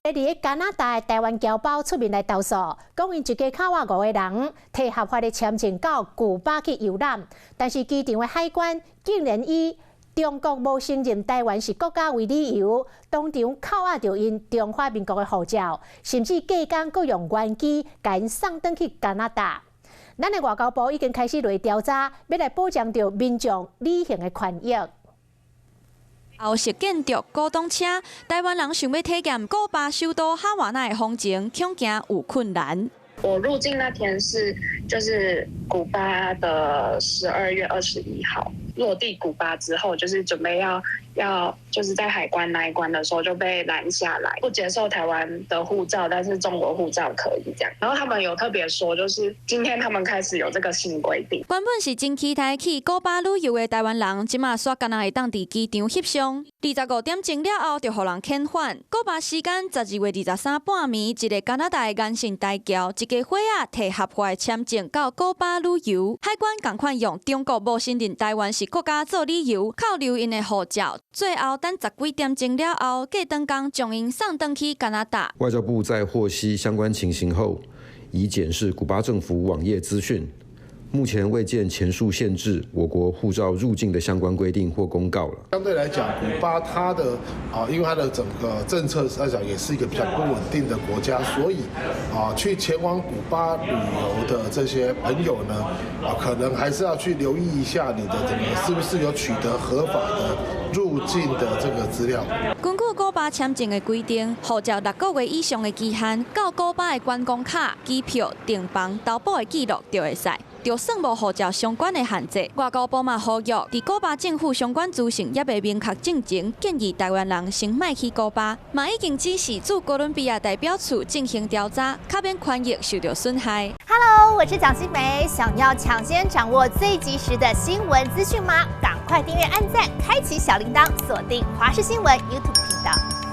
佇咧加拿大台灣僑胞出面來投訴，講𪜶一家口仔五個人提合法的簽證到古巴去遊覽，但是機場的海關竟然以中國無承認台灣是國家為理由，當場扣押著𪜶中華民國的護照，甚至隔工閣用原機共𪜶送轉去加拿大。咱的外交部已經開始來調查，欲來保障著民眾旅行的權益。歐式建築、古董車，台灣人想欲體驗古巴首都哈瓦那的風情，恐驚有困難。我入境那天是就是古巴的12月21號，落地古巴之後，就是準備要就是在海關那一關的時候就被攔下來，不接受台灣的護照，但是中國護照可以這樣。然後他們有特別說，就是今天他們開始有這個新規定。原本是真期待去古巴旅遊的台灣人，這馬煞干焦會當佇機場翕相。25點鐘了後，就予人遣返。古巴時間12月23半暝，一个加拿大的顏姓台僑，一家伙仔提合法簽證到古巴旅遊，海關仝款用中國無承認台灣是國家做理由，扣留𪜶的護照。最後等十幾點鐘了後，隔轉工將𪜶送轉去加拿大。外交部在獲悉相關情形後，已檢視古巴政府網頁資訊，目前未見前述限制我國護照入境的相關規定或公告了。相對來講，古巴它的啊，因為它的整個政策來講，也是一個比較不穩定的國家，所以啊，去前往古巴旅遊的這些朋友呢，啊，可能還是要去留意一下你的這個是不是有取得合法的入境的這個資料。根據古巴簽證的規定，護照6個月以上的期限，到古巴的觀光卡、機票、訂房、投保的記錄就會使。就算無護照相關的限制，外交部嘛呼籲，佇古巴政府相關資訊猶未明確進前，建議台灣人先莫去古巴。嘛已經指示駐哥倫比亞代表處進行調查，較免權益受著損害。 Hello，我是蔣新梅，想要搶先掌握最及時的新聞資訊嗎？趕快訂閱、按讚、開啟小鈴鐺，鎖定華視新聞 YouTube 頻道。